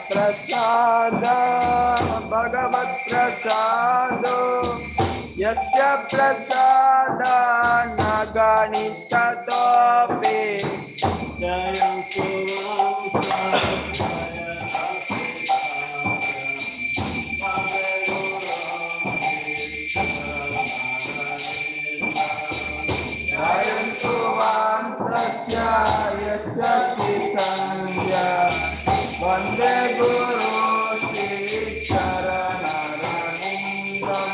Prasada Bhagavat Prasado Yasya Prasada Naganita Tope Jayam Suvamsa Jayam Suvamsasya Yasya Sandhya Vande Guru Shri Charanarabindam.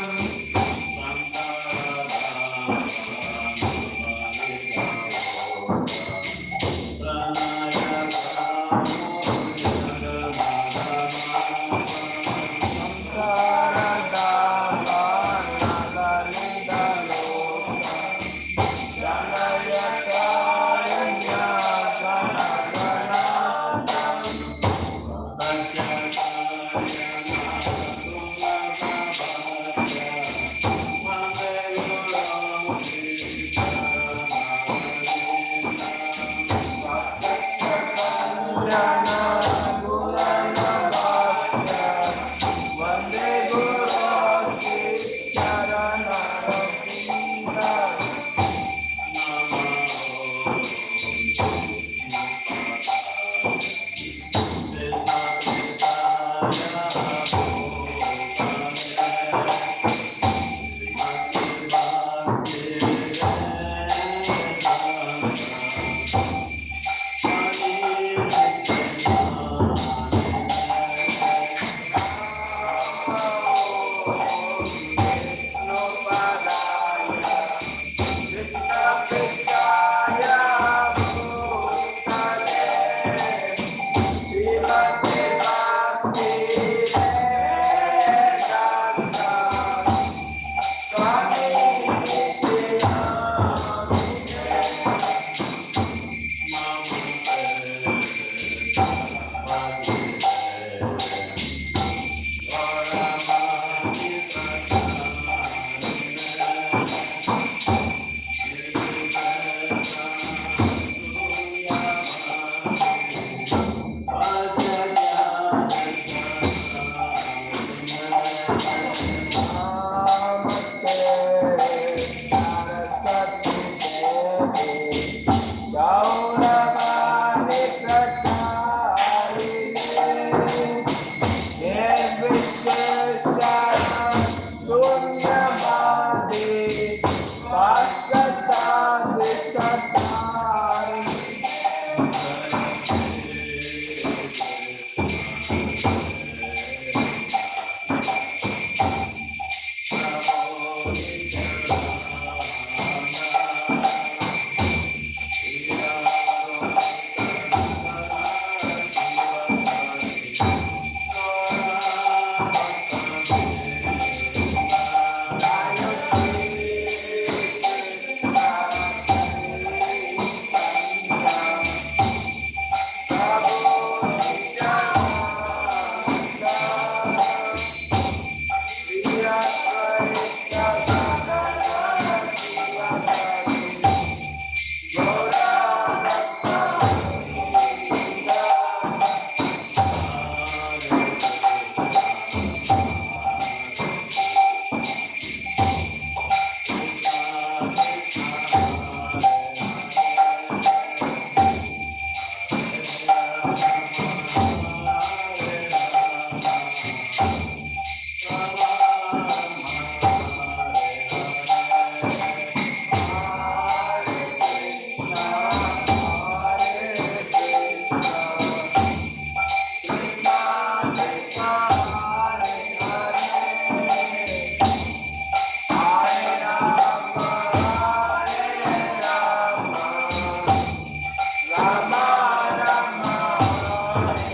Hare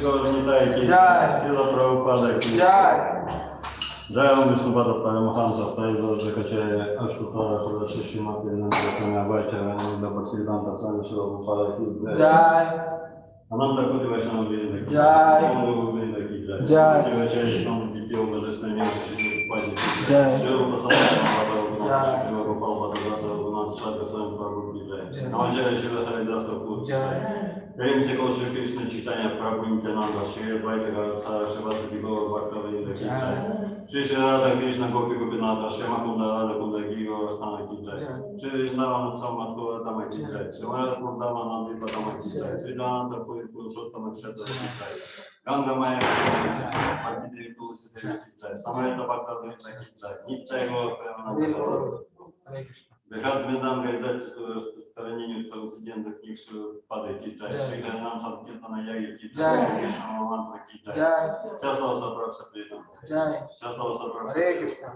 Gaura Nitai ki Jai. Srila Prabhupada ki Jai. Jai Om Vishnupada Paramahansa Parivrajakacharya Ashuttara Saraswati Srimati Nanda Bhattacharya Bhaktivedanta Swami Srila Prabhupada ki Jai. Ananta Koti Vaishnava Vrinda ki Jai. Om Guru Vrinda ki Jai. Jai. Acharya Swami Ditya Bhajasna Srila Prabhupada ki Jai. Srila Rupa Sanatana Bhatta Raghunath Jai. Srila Gopal Bhatta Dasa Raghunath Srila Swami Prabhu ki Jai. Jai. Namacharya Srila Haridas Thakur ki Jai. Prem se Gaur Shri Krishna Chaitanya Prabhu Nityananda Shri Advaita Gadadhara Srivasadi Gaur Bhakta Vrinda ki Jai. Jai. Shri Shri Radha Krishna Gopi Gopinatha Shri Makunda Radha Kunda Giri Govardhana ki Jai. Jai. Shri Vrindavan Utsav Mathura Dhama ki Jai. Shri Mayapur Dhama Nandita Dhama ki Jai. Shri Jananta Puri Purushottama Kshetra ki Jai. Ganga Maya Bhakti Devi Tulsi Devi ki Jai. Samayata Bhakta Vrinda ki Jai. Nitya Gaur Hare Premananda. Bol. Hare Krishna. Брихад Мриданга издательство распространению трансцендентных книг Шри ки Джай. Джай. Шри Харинам Санкиртана Яги ки Джай. Джай. Кришна Мамантра ки Джай. Jai. Вся слава собравшихся преданным. Jai. Вся слава собравшихся Hare преданным. Krishna.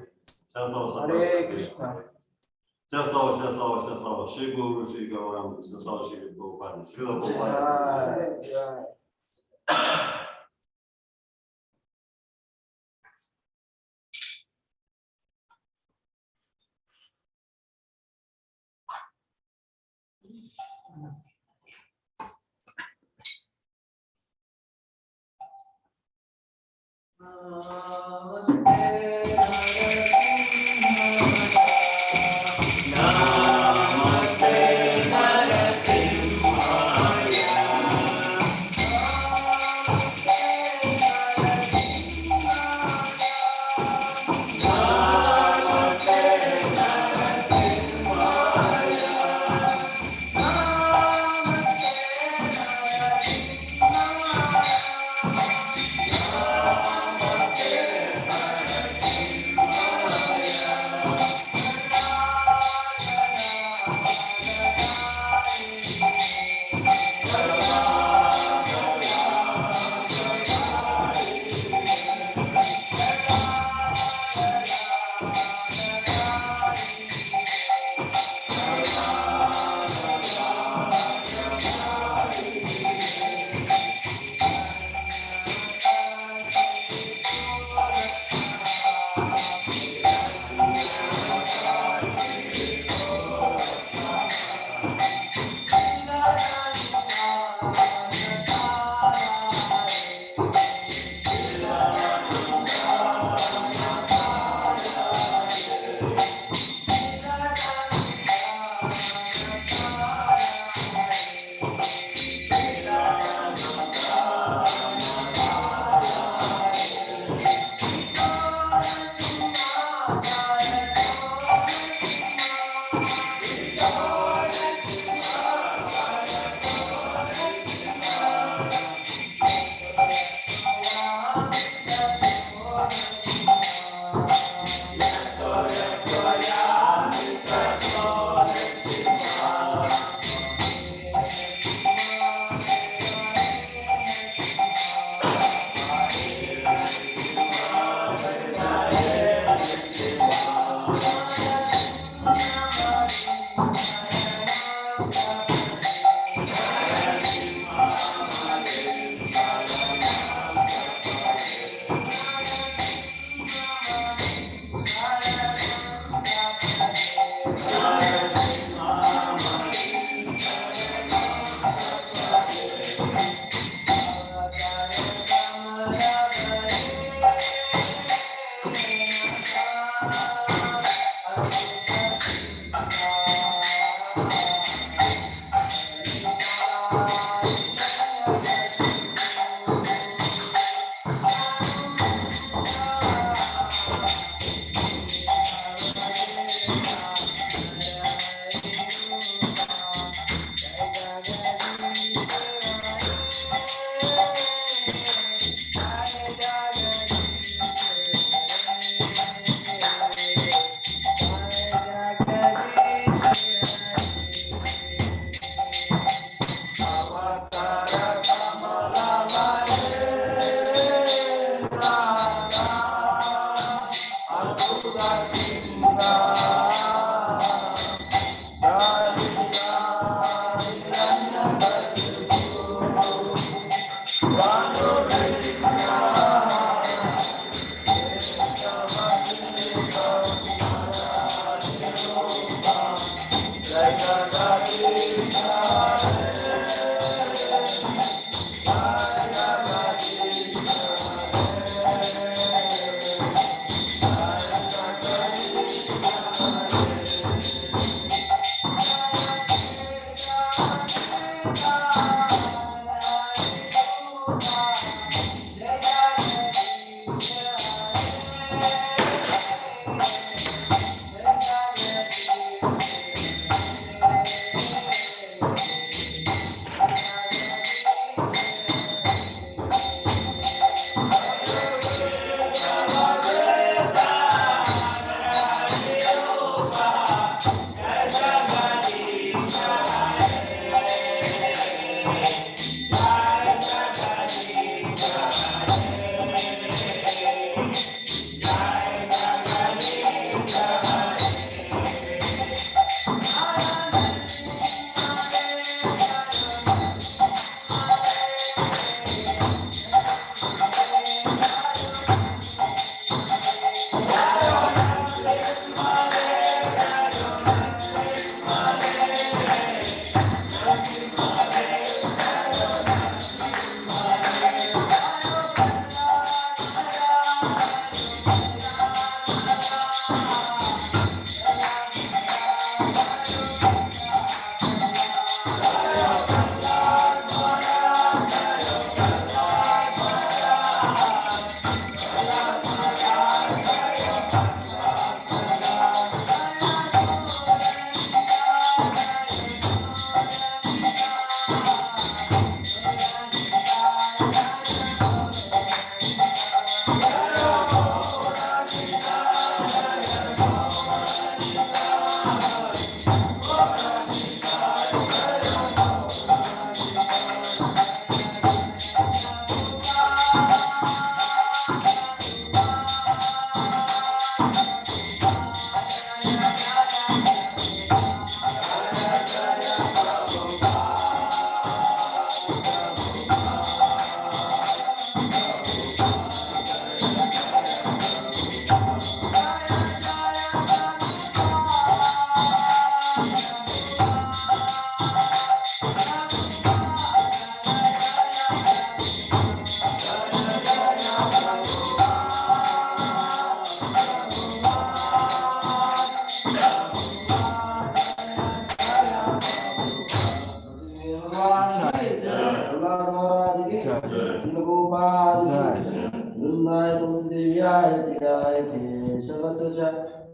Вся слава Hare собравшихся преданным. Krishna. Вся слава, вся слава, вся слава. Шри Гуру, Шри Гауранга, вся слава Шри Прабхупаде. Шрила Прабхупада. Jai. Jai. Namaste.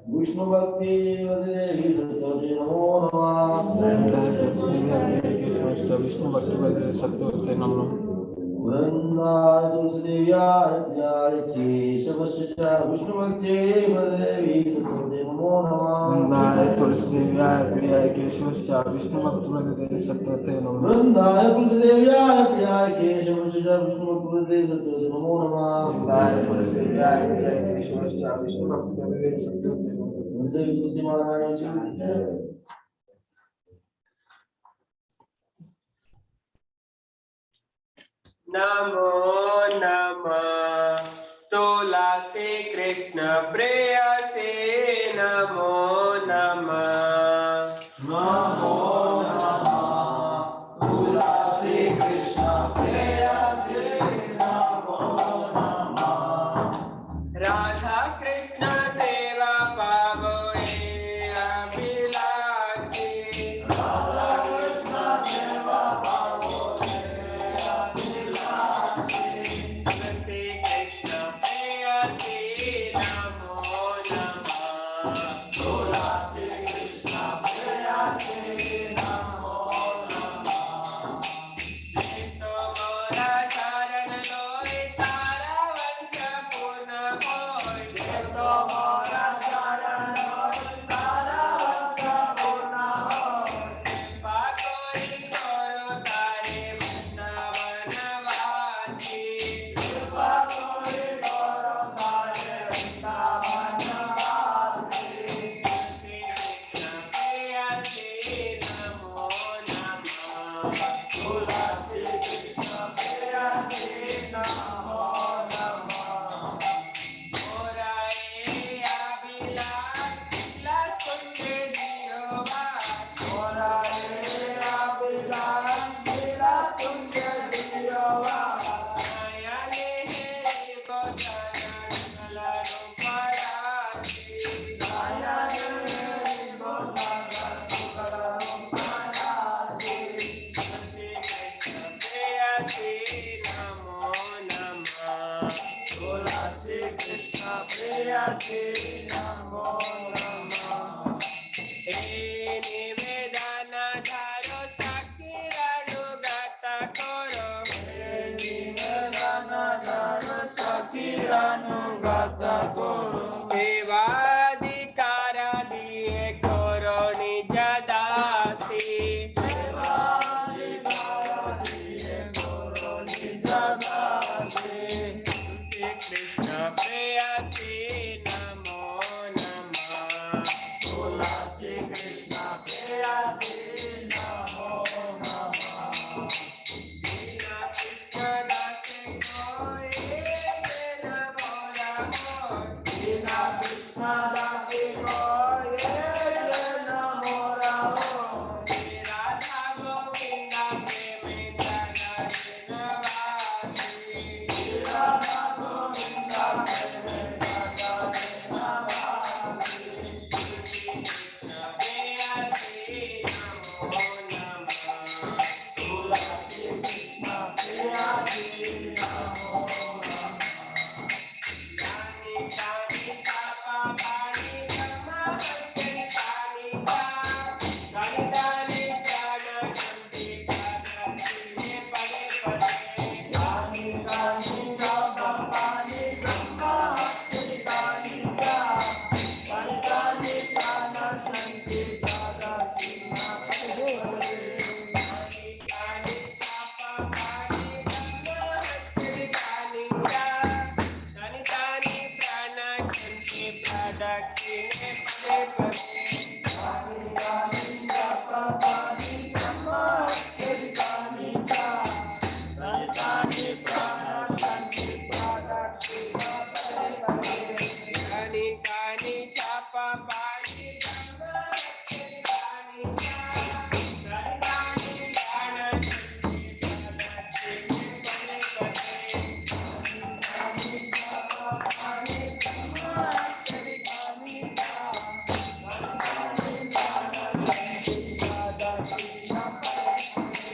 Vishnu भक्ति देवी सत्यवती नमो नमः। विष्णु भक्ति सत्यवती नमो। वृंदाय तुलसीदेव्याय प्रियाय केशवस्य च विष्णु भक्ति देवी सत्यवती नमो नमः। वृंदाय तुलसीदेव्याय प्रियाय केशवस्य च विष्णु भक्ति देवी सत्यवती नमो। वृंदाय तुलसीदेव्याय प्रियाय केशवस्य च विष्णु भक्ति देवी सत्यवती नमो नमः। वृंदाय तुलसीदेव्याय प्रियाय केशवस्य च विष्णु भक्ति देवी सत्यवती नमो। वंदे तुलसी महारानी की जय। नमो नमः तुलसी कृष्ण प्रेयसे नमो नमः। नमो नमः तुलसी कृष्ण प्रेयसे नमो नमः। राधा कृष्ण सेवा पावो अभिलाषी। राधा कृष्ण सेवा पावो अभिलाषी। तुलसी कृष्ण प्रेयसे नमो नमः। तुलसी कृष्ण प्रेयसे Tulsi Krishna प्रेयसी नमो नमः। तुलसी कृष्ण प्रेयसी नमो नमः। बिना कृष्ण दास कोई न मोरा होय। बिना कृष्ण दास कोई न मोरा होय। राधा गोविंदा प्रेम नवासी। राधा गोविंदा प्रेम नवासी। तुलसी कृष्ण प्रेयसी नमो नमः। तुलसी कृष्ण प्रेयसी नमो नमः। तानि तानि तापा पाणि ब्रह्म तानि ता तानि तानि प्राण शन्ति प्राणक्षीणे पदे पदे। तानि तानि तापा पाणि ब्रह्म तानि ता तानि तानि प्राण शन्ति प्राणक्षीणे पदे पदे। तानि तानि तापा पाणि ब्रह्म तानि ता तानि तानि प्राण शन्ति प्रदक्षिणे पदे पदे। तानि तानि तापा पाणि ब्रह्म तानि ता तानि तानि प्राण शन्ति प्रदक्षिणे पदे पदे। तानि तानि तापा पाणि ब्रह्म तानि ता तानि तानि प्राण शन्ति प्रदक्षिणे पदे पदे।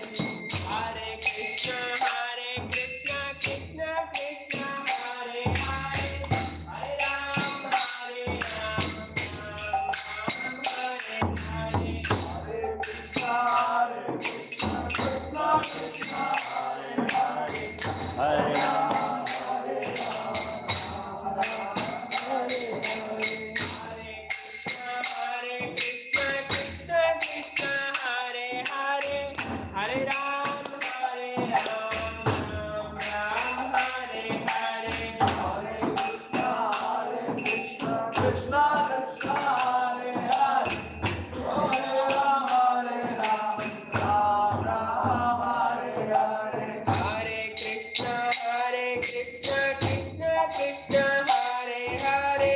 Hare Krishna, Hare Krishna, Krishna Krishna, Hare Hare, Hare Ram, Hare Ram, Ram Ram, Hare Hare. Hare Krishna, Hare Krishna, Krishna Krishna, Hare Hare, Hare Ram, Hare Ram, Ram Ram, Hare Hare. Hare Krishna, Hare Krishna, Krishna Krishna, Hare Hare, Hare Ram, Hare Ram, Ram Ram, Hare Hare. Hare Krishna, Hare Krishna, Krishna Krishna, Hare Hare,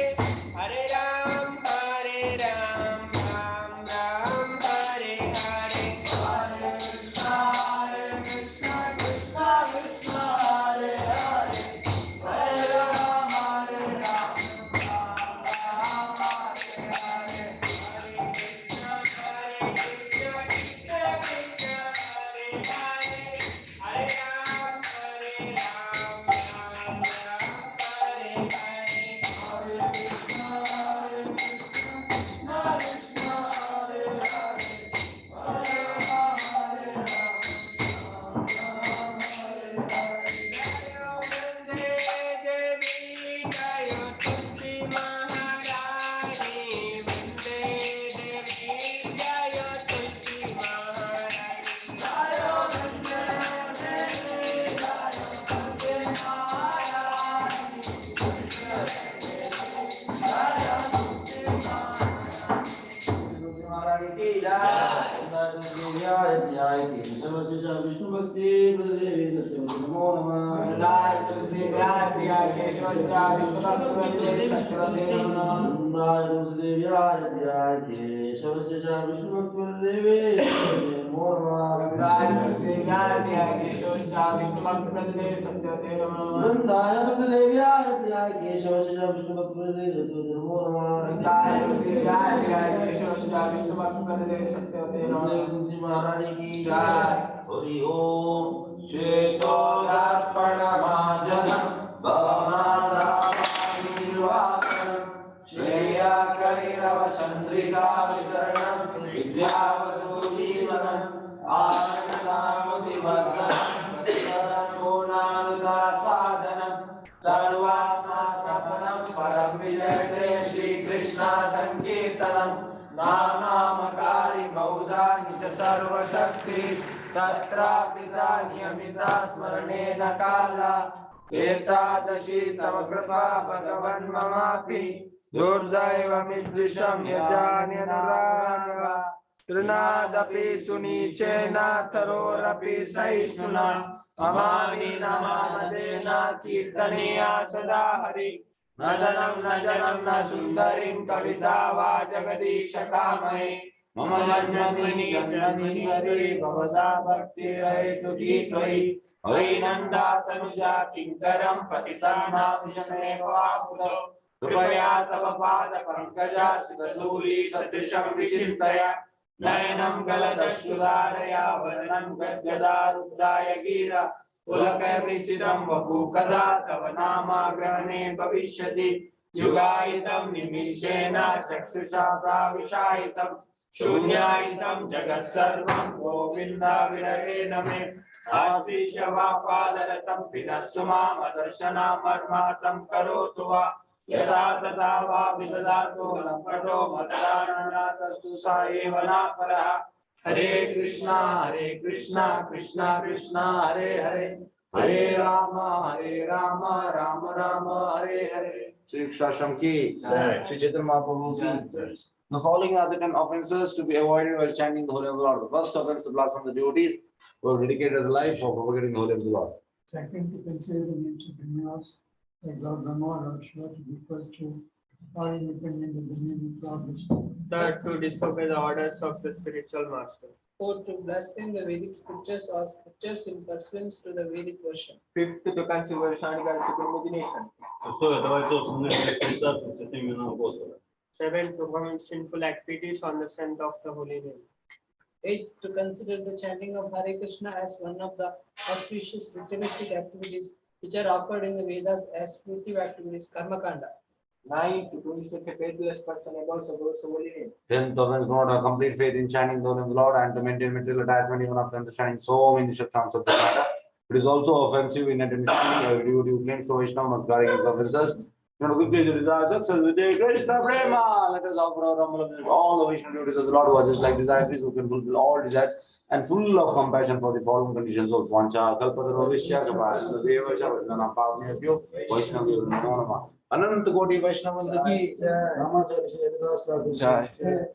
Hare Ram, Hare Ram, Ram Ram, Hare Hare. Hare Krishna, Hare Krishna, Krishna Krishna, Hare Hare, Hare Ram, Hare Ram, Ram Ram, Hare Hare. Hare Krishna, Hare Krishna, Krishna Krishna, Hare Hare, Hare Ram, Hare Ram, Ram Ram, Hare Hare. Hare Krishna, Hare Krishna, Krishna Krishna, Hare Hare, Hare Ram, Hare Ram, Ram Ram, Hare Hare. Hare Krishna, Hare Krishna, Krishna Krishna, Hare Hare, Hare Ram, Hare Ram, Ram Ram, Hare Hare. Jayo Vande Devi Jayo Tulsi Maharani Vande Devi Jayo Tulsi Maharani. Jayo Vande Devi Jayo Tulsi Maharani तुलसी महारानी की जय। वृंदाय प्रियाय केशवस्य च विष्णु भक्ति प्रदेवी सत्यवती नमो नमः। वृंदाय तुलसी प्रियाय केशवस्य विष्णु भक्ति सत्यवते नमो नमः। वृंदाय तुलसीदेव्याय प्रियाय केशवस्य च विष्णु भक्ति प्रदेवी नमो नमः। वृंदाय तुलसी प्रियाय केशवस्य विष्णु भक्ति प्रदे सत्यवते नमो नमः। वृंदाय तुलसीदेव्याय प्रियाय केशवस्य च विष्णु भक्ति प्रदेवी सत्यवते नमो नमः। वृंदाय तुलसी प्रियाय केशवस्य विष्णु भक्ति प्रदे सत्यवते नमो नमः। तुलसी महारानी की जय। हरि ओम। चेतोदर्पणमार्जनं भवमादापानिर्वापणं श्रेयाकैरवचन्द्रिका वितरणं विद्यावधूजीवनम् आनन्दामुदिवर्धनं प्रतिपदं सर्वात्मा सफलं परं विजयते श्रीकृष्ण सङ्कीर्तनं नामकारि बहुधा सर्वाणि च सर्वशक्ति तत्रापिता नियमिता स्मरणेन काला एतादृशी तव कृपा भगवन् ममापि दुर्दैवमिदृशं यजान्यनुराग तृणादपि सुनीचेन तरोरपि सहिष्णुना अमानि नमामदेन कीर्तनीया सदा हरि न धनं न जनं न सुन्दरीं कविता वा जगदीश कामये मम जन्मनि जन्मनि हरि भवदा भक्तिरहेतुकी त्वयि मयि नन्दातनुजा किङ्करं पतितं मां वापुदौ कृपया तव पादपङ्कजा सुतधूली सदृशं विचिन्तय नयनं गलदश्रुधारया वदनं गद्गदारुद्धाय गिरा पुलकैर्विचितं वपु कदा तव नामाग्रहणे भविष्यति युगायितं निमिषेण चक्षुषा प्राविशायितं शून्यायितं जगत् सर्वं गोविन्द विरहेण मे आशीष वा पादरतं पिनस्तु मामदर्शनामर्मातं करोतु वा यथा तथा वा विदधातु लम्पटो मदराणानाथस्तु सा एव नापरः। हरे कृष्णा कृष्णा कृष्णा हरे हरे, हरे Ram Ram Ram Hare Hare. Shri Shashram ki Jai. Shri Chaitanya Mahaprabhu ki. The following are the 10 offenses to be avoided while chanting the holy name of the Lord. The first offense, to blaspheme the devotees who have dedicated their life for propagating the holy name of the Lord. Second, to consider the names of Demigods like Lord Brahma or Lord Shiva to be equal to or independent of the name of Lord Vishnu. Third, to disobey the orders of the spiritual master. Fourth, to blaspheme the Vedic scriptures or scriptures in pursuance to the Vedic version. Fifth, to conceive Vaishnava imagination. Шестое, давать собственные рекомендации святым именам Господа. Seven, to commit sinful activities on the strength of the holy name. Eighth, to consider the chanting of Hare Krishna as one of the auspicious ritualistic activities which are offered in the Vedas as fruitive activities, karma kanda. Nine, to instruct a faithless person about the Lord's holy name. Tenth offense, not a complete faith in chanting the holy name of the Lord and to maintain material attachment even after understanding so many instructions of the matter. It is also offensive in understanding every devotee who claims to Vaishnava must guard against offenses. You know, quickly to desire success with the Krishna Prema. Let us offer our humble obeisances to all the Vaishnava devotees of the Lord who are just like desire trees who can fulfill all desires and full of compassion for the following conditions of Vancha, Kalpataru, Vishya, Kapasya, Deva, Vaishnava, Pavnebhyo, Vaishnava, Namo Namah. Anant Koti Vaishnava ki Ramacharya Shri Haridas Thakur Jai. Jai.